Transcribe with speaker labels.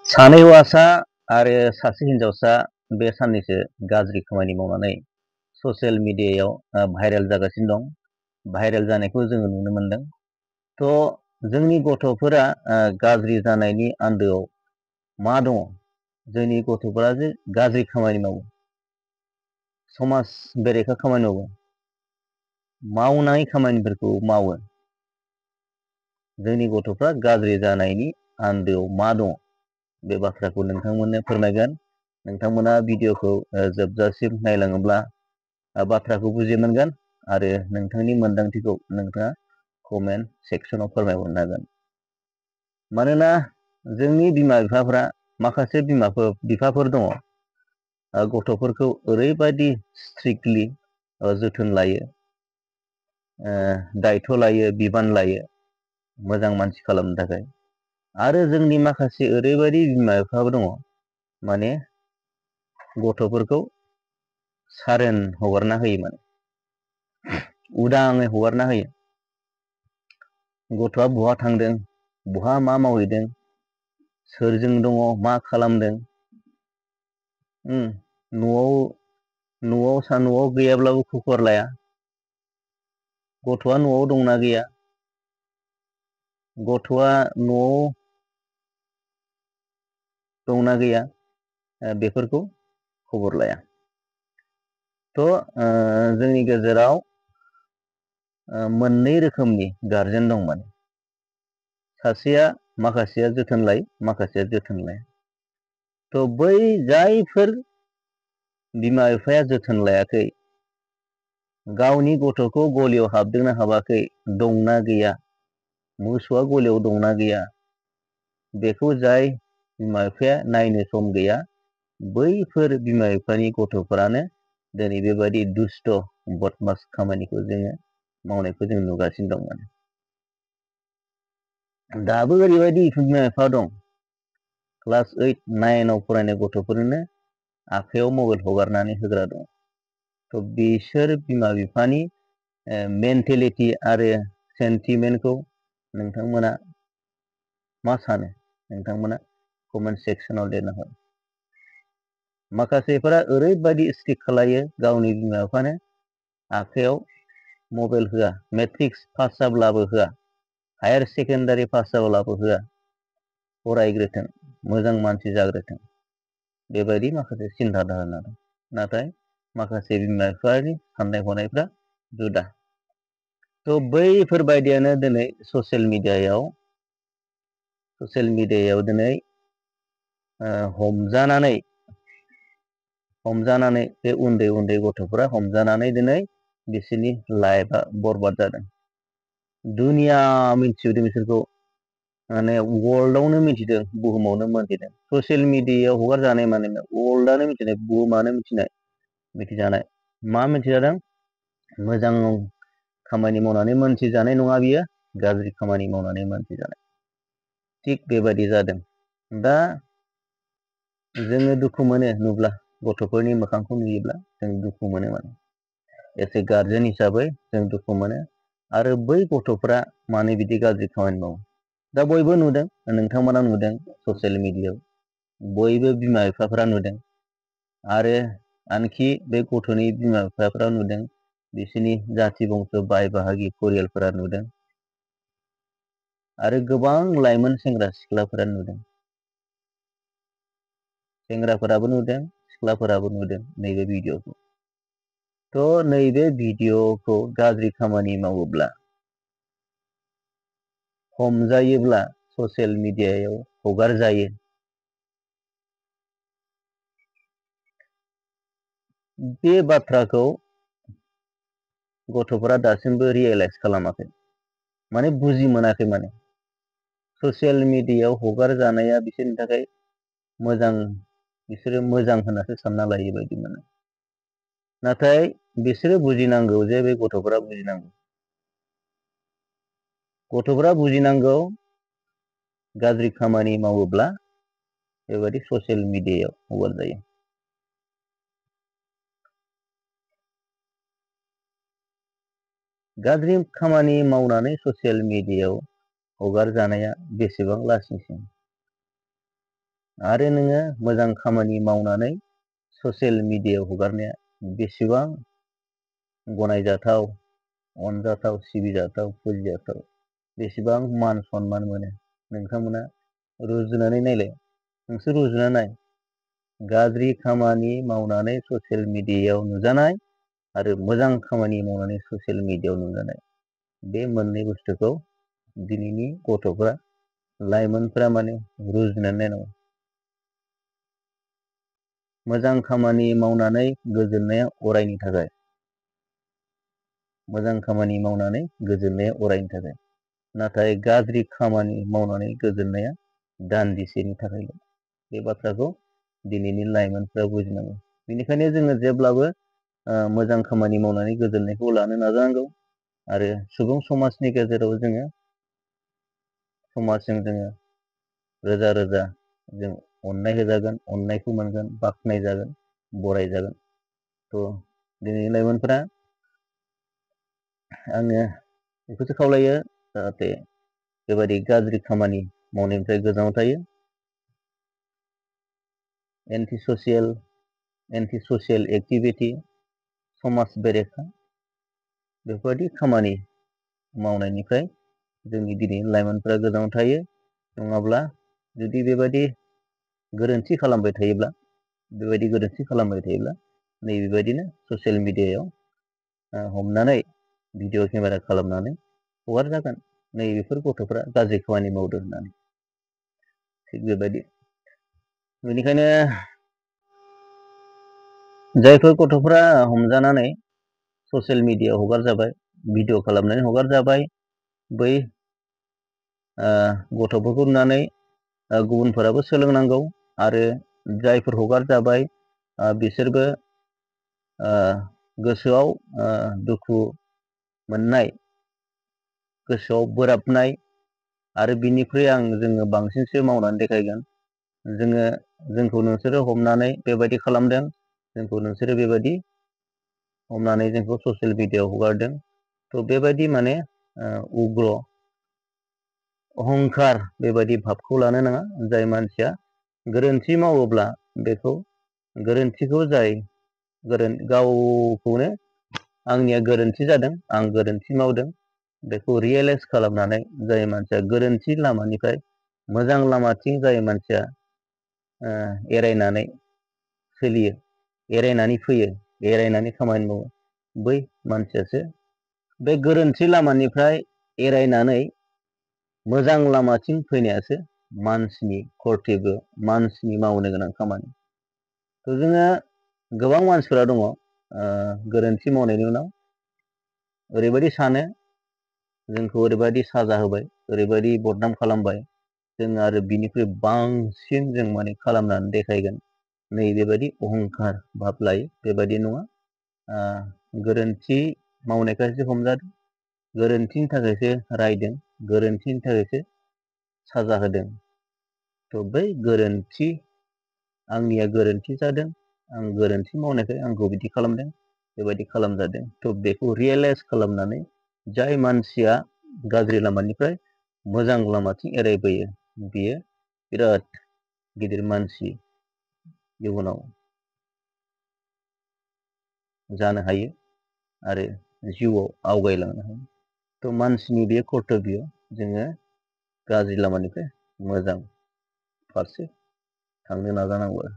Speaker 1: सानै हौवासा आरो सासे हिनजावसा बे साननैसो गाज्रि खामानि मावनानै ससियेल मिडियायाव भाइरेल जागासिनो दं। भाइरेल जानायखौ जोङो नुनो मोनदों। थ' जोंनि गथ'फोरा गाज्रि जानायनि आन्दोआव मा दङ? जोंनि गथ'फोरा जे गाज्रि खामानि मावो, समाज बेरेखा खामानि मावो, मावनाय खामानिफोरखौ मावो। जोंनि गथ'फ्रा गाज्रि जानायनि आन्दोआव मा दङ? बे बाथ्राखौ नोंथांमोननो फोरमायगोन। नोंथांमोना भिडिअखौ जोबजासिम नायलाङोब्ला बाथ्राखौ बुजि मोनगोन आरो नोंथांनि मोनदांथिखौ नोंथाङा कमेन्ट सेक्सनाव फोरमायहरनो हागोन। मानोना जोंनि बिमा बिफाफ्रा माखासे बिफाफोर दङ गथ'फोरखौ ओरैबायदि स्ट्रिक्टलि जोथोन लायो, दायथ' लायो, बिबान लायो मोजां मानसि खालामनो थाखाय। आरो जोंनि माखासे ओरैबायदि बिमा बिफाबो दङ माने गथ'फोरखौ सारोन हगारना होयो, माने उदाङै हगारना होयो। गथ'आ बहा थांदों, बहा मा मावहैदों, सोरजों दङ, मा खालामदों, न'आव गैयाब्लाबो खबर लाया। गथ'आ न'आव दंना गैया, गथ'आ न'आव दंना गैया, बेफोरखौ खबर लाया। थ' जोंनि गेजेराव मोननै रोखोमनि गारजेन दंमोन। सासेया माखासेया जोथोन लायो, माखासेया जोथोन लाया। थ' बै जायफोर बिमा बिफाया जोथोन लायाखै, गावनि गथ'खौ गलियाव हाबदोंना हाबाखै, दंना गैया, मोसौआ गलियाव दंना गैया, बेखौ जाय बिमा बिफाया नायनो सम गैया, बैफोर बिमा बिफानि गथ'फोरानो दिनै बेबायदि दुस्थ' बदमास खामानिखौ जोङो मावनायखौ जों नुगासिनो दंमोन। दाबो ओरैबायदि बिमा बिफा दं, क्लास 8, 9 फरायनाय गथ'फोरनो आखाइयाव मबाइल हगारनानै होग्रा दं। थ' बिसोर बिमा बिफानि मेन्टेलिटि आरो सेन्टिमेन्टखौ नोंथांमोना मा सानो? नोंथांमोना कमेन्ट सेक्सनाव लिरना हर। माखासेफोरा ओरैबायदि स्ट्रिक्ट खालायो, गावनि बिमा बिफानो आखाइयाव मबाइल होआ, मेट्रिक्स पास जाब्लाबो होआ, हायार सेकेन्डारि पास जाब्लाबो होआ, फरायग्रोथों, मोजां मानसि जाग्रोथों, बेबायदि माखासे सिन्था धारना दं। नाथाय माखासे बिमा बिफानि साननाय हनायफ्रा जुदा। थ' बैफोरबायदियानो दिनै ससियेल मिडियायाव दिनै हमजानानै बे उन्दै उन्दै गथ'फोरा हमजानानै दिनै बिसोरनि लाइफआ बरबाद जादों। दुनिया मिथिजोबदों बिसोरखौ, माने वर्ल्डआवनो मिथिदों, बुहुमावनो मिथिदों। ससियेल मिडियायाव हगारजानाय माने वर्ल्डआनो मिथिनाय, बुहुमानो मिथिजानाय। मा मिथिजादों? मोजां खामानि मावनानै मोनथिजानाय नङा बियो, गाज्रि खामानि मावनानै मोनथिजानाय। थिग बेबायदि जादों। दा जोङो दुखु मोनो नुब्ला, गथ'फोरनि मोखांखौ नुयोब्ला जों दुखु मोनो। माने एसे गारजेन हिसाबै जों दुखु मोनो। आरो बै गथ'फ्रा मानो बिदि गाज्रि खामानि मावो? दा बयबो नुदों, नोंथांमोना नुदों, ससियेल मिडियायाव बयबो बिमा बिफाफ्रा नुदों, आरो आनखि बे गथ'नि बिमा बिफाफ्रा नुदों, बिसोरनि जाथि बंस' बाय बाहागि परियालफोरा नुदों, आरो गोबां लाइमोन सेंग्रा सिख्लाफोरा नुदों। सेंग्राफोराबो नुदों, सिख्लाफोराबो नुदों नैबे भिडिअखौ। थ' नैबे भिडिअखौ गाज्रि खामानि मावोब्ला, हमजायोब्ला, ससियेल मिडियायाव हगारजायो, बे बाथ्राखौ गथ'फोरा दासिमबो रियेलाइज खालामाखै, माने बुजि मोनाखै। माने ससियेल मिडियायाव हगार जानाया बिसोरनि थाखाय मोजां, बिसोरो मोजां होननासो सानना लायो बायदि मोनो। नाथाय बिसोरो बुजिनांगौ जे बे गथ'फोरा बुजिनांगौ, गाज्रि खामानि मावोब्ला बेबायदि ससियेल मिडियायाव हगारजायो। गाज्रि खामानि मावनानै ससियेल मिडियायाव हगारजानाया बेसेबां लासिंसिं? आरो नोङो मोजां खामानि मावनानै ससियेल मिडियायाव हगारनाया बेसेबां गनायजाथाव, अनजाथाव, सिबिजाथाव, फुजिजाथाव, बेसेबां मान सनमान मोनो नोंथांमोना रुजुनानै नायलाय। नोंसोर रुजुना नाय गाज्रि खामानि मावनानै ससियेल मिडियायाव नुजानाय आरो मोजां खामानि मावनानै ससियेल मिडियायाव नुजानाय, बे मोननै बुस्थुखौ दिनैनि गथ'फ्रा, लाइमोनफ्रा माने रुजुनानै नायनांगौ। मोजां खामानि मावनानै गोजोननाया अरायनि थाखाय, मोजां खामानि मावनानै गोजोननाया अरायनि थाखाय, नाथाय गाज्रि खामानि मावनानै गोजोननाया दान्दिसेनि थाखायल'। बे बाथ्राखौ दिनैनि लाइमोनफ्रा बुजिनांगौ। बेनिखायनो जोङो जेब्लाबो मोजां खामानि मावनानै गोजोननायखौ लानो नाजानांगौ आरो सुबुं समाजनि गेजेराव जोङो समाजजों जोङो रोजा रोजा जों अननाय होजागोन, अननायखौ मोनगोन, बाख्नाय जागोन, बराय जागोन। थ' दिनैनि लाइमोनफोरा आङो बेखौसो खावलायो जाहाथे बेबायदि गाज्रि खामानि मावनायनिफ्राय गोजानाव थायो। एन्टि ससियेल एक्टिभिटि, समाज बेरेखा बेफोरबायदि खामानि मावनायनिफ्राय जोंनि दिनैनि लाइमोनफोरा गोजानाव थायो। नङाब्ला जुदि बेबायदि गोरोन्थि खालामबाय थायोब्ला नैबेबायदिनो ससियेल मिडियायाव हमनानै भिडिअ केमेरा खालामनानै हगारजागोन नैबेफोर गथ'फ्रा गाज्रि खामानि मावदों होननानै। थिग बेबायदि बेनिखायनो जायफोर गथ'फ्रा हमजानानै ससियेल मिडियायाव हगारजाबाय, भिडिअ खालामनानै हगारजाबाय, बै गथ'फोरखौ नुनानै गुबुनफोराबो सोलोंनांगौ आरो जायफोर हगारजाबाय बिसोरबो गोसोआव दुखु मोननाय, गोसोआव बोराबनाय आरो बिनिख्रुइ जोङो बांसिनसो मावनानै देखायगोन। जोंखौ नोंसोरो हमनानै बेबायदि खालामदों, जोंखौ नोंसोरो बेबायदि हमनानै जोंखौ ससियेल मिडियायाव हगारदों। थ' बेबायदि माने उग्र अहंखार बेबायदि भाबखौ लानो नाङा। जाय मानसिया गोरोन्थि मावोब्ला बेखौ गोरोन्थिखौ गावखौनो आंनिया गोरोन्थि जादों, आं गोरोन्थि मावदों, बेखौ रियेलाइज खालामनानै जाय मानसिया गोरोन्थि लामानिफ्राय मोजां लामाथिं जाय मानसिया एरायनानै सोलियो, एरायनानै फैयो, एरायनानै खामानि मावो, बै मानसियासो बे गोरोन्थि लामानिफ्राय एरायनानै मोजां लामाथिं फैनायासो मानसिनि कर्तब्य, मानसिनि मावनो गोनां खामानि। थ' जोङो गोबां मानसिफोरा दङ गोरोन्थि मावनायनि उनाव ओरैबायदि सानो जोंखौ ओरैबायदि साजा होबाय, ओरैबायदि बदनाम खालामबाय, जों आरो बिनिख्रुइ बांसिन जों माने खालामनानै देखायगोन, नै बेबायदि अहंखार भाब लायो। बेबायदि नङा। गोरोन्थि मावनायखायसो हमजादों, गोरोन्थिनि थाखायसो रायदों, गोरोन्थिनि थाखायसो साजा होदों। थ' बै गोरोन्थि, आंनिया गोरोन्थि जादों, आं गोरोन्थि मावनायखाय आंखौ बिदि खालामदों, बेबायदि खालामजादों। थ' बेखौ रियेलाइज खालामनानै जाय मानसिया गाज्रि लामानिफ्राय मोजां लामाथिं एरायबोयो, बियो बिराद गिदिर मानसि इयुनाव जानो हायो आरो जिउआव आवगायलांनो हायो। थ' मानसिनि बे कर्तब्य, जोङो गाज्रि लामानिफ्राय मोजां फारसे थांनो नाजानांगौ आरो।